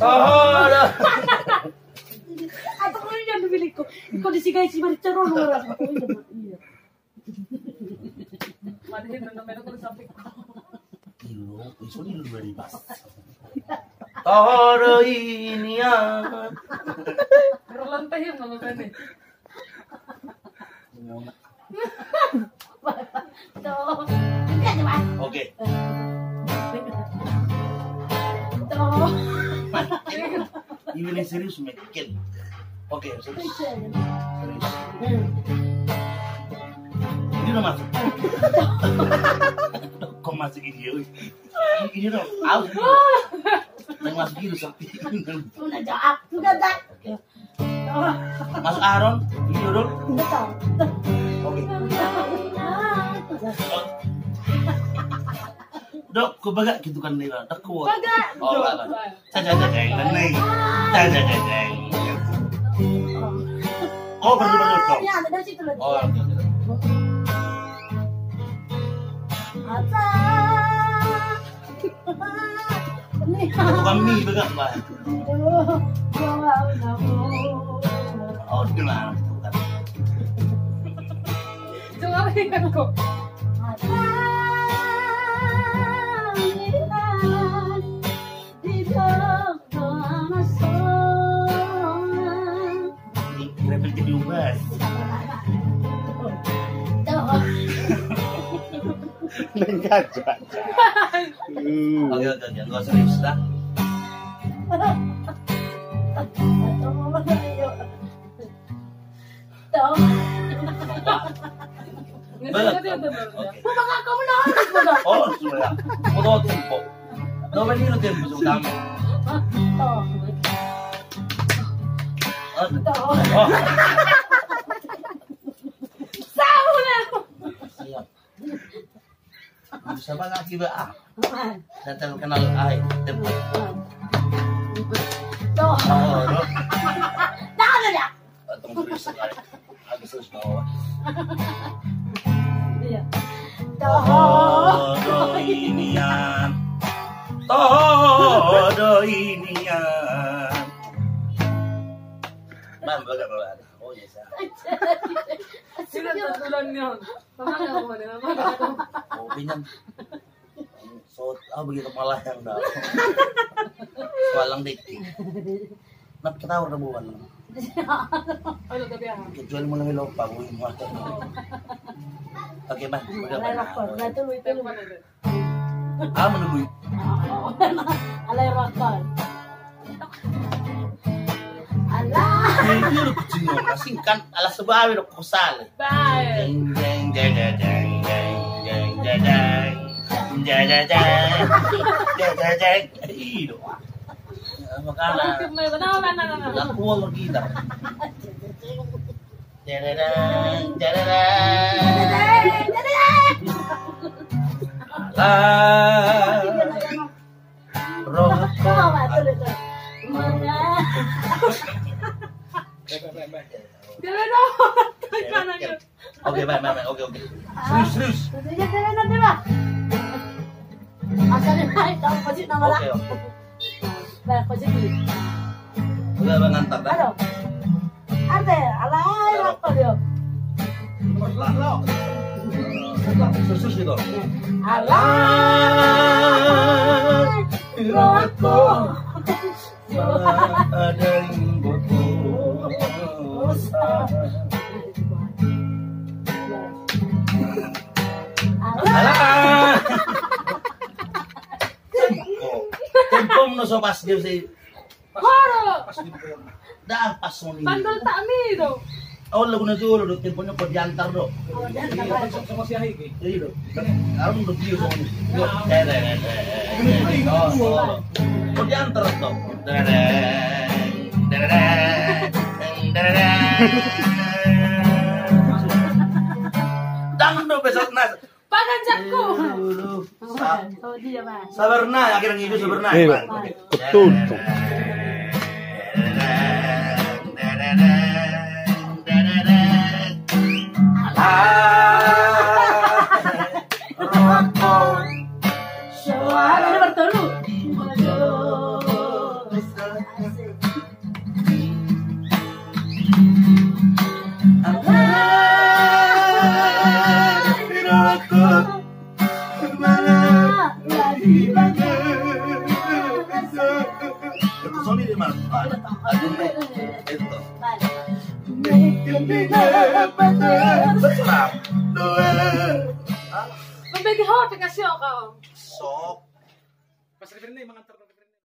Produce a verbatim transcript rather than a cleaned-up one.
Toho do. Atau kau ini yang dipilih kau. Kau disigai si Marica Rolo, orang. Iya. Ilo, iso di luar di pas. Toho do inian. Berlantai yang nama kan nih. Toho. Oke. Toho. Ini serius, Mike. Oke, serius. Serius. Ini udah masuk. Kok masuk ini, oi? Ini dong, aus. Yang masuk ini, Sakti. Udah jawab, udah dah. Masuk Aaron, ini dulu. Udah tahu. Oke. Dok, kau bagak gitu kan nih, Bang? Dok, kau. Bagak. Oh, bagak. Cak, cak, cak, cak, nih. Cak, cak, cak, cak. Oh, betul, betul, betul. Ya, ada situ lagi. Oh, oke, oke. Apa? Tukang mie, bagak, Bang. Oh, di mana tukang? Coba lihat kok. Apa? Ini repel jadi ubas. Neng kaca. Oke, oke, oke. Enggak serius dah. Betul. Oke. Mau pakai kamu nangis, Bang? Oh, sudah. Mau tahu tempo. Tahu kan ini tempo sudah. Oh. Oh. Tahu lah. Siap. Bisa banget juga ah. Saya terkenal ai tempo. Tuh. Oh, no. Tahu nggak? Tunggu dulu sekali. Agus terus bawa. Iya. Toho do inian. Toho do inian. Bang, bagak, bagak. Oh, iya, sa. Sudah satu bulan nih, Om. Mama nggak mau deh, mama nggak mau. Oh, pinjam. So, ah, begitu malah yang dah. Soal yang dek. Nat ketawa udah bukan. Aduh, tapi ah. Kecuali mulai lupa, gue mau. Oke, Bang. Udah, Bang. Alai rokok, udah tuh, itu. Ah, menului. Alai rokok. Alai. Ini udah kucing, masing kan ala sebab udah kosal. Baik. Jeng, jeng, jeng, jeng. Jeng, jeng, jeng. Jeng, jeng, jeng. Ih, doang. Makanya. Oke, baik. Nah, nah, nah, nah, nah. Laku sama kita. Jadadang, jadadang. Jadadang, jadadang. Alah. Roh. Jadadang. Oke, baik, baik, baik. Oke, oke. Serius, serius. Tentunya dia enak deh, Bang. Asal dia naik, tahu pasti nama lah. Oke, oke. Nah, pasti dia. Udah, Bang, ngantar dah. Aduh. Arte, alai, apa dia? Susus gitu. Alai, rokok. Ada yang berdosa. Alah. Tempo, tempo no so pas dia sih. Horo. Dah pas moni. Bandol tak mi do. Awal lagu na jolo do, temponya kau diantar do. Oh, diantar. Iya, sama, sama si Ahi, Ki. Iya do. Sekarang udah view sama ini. Yo, eh, eh, eh, eh, eh. Oh, oh. Kau diantar do. Dereng, dereng, dereng. Dang do besok nas. Paganjakku. Sa-, oh, dia, Bang. Sabar, nah, akhirnya ngidu, sabar, nah. Iya, Bang. Betul, betul. Alah. Rokok. Soal ini bertolu. Itu soli di mana? Aduh, itu. Sesudah. Membagi hot kasih kau. Sok. Pas referensi mengantar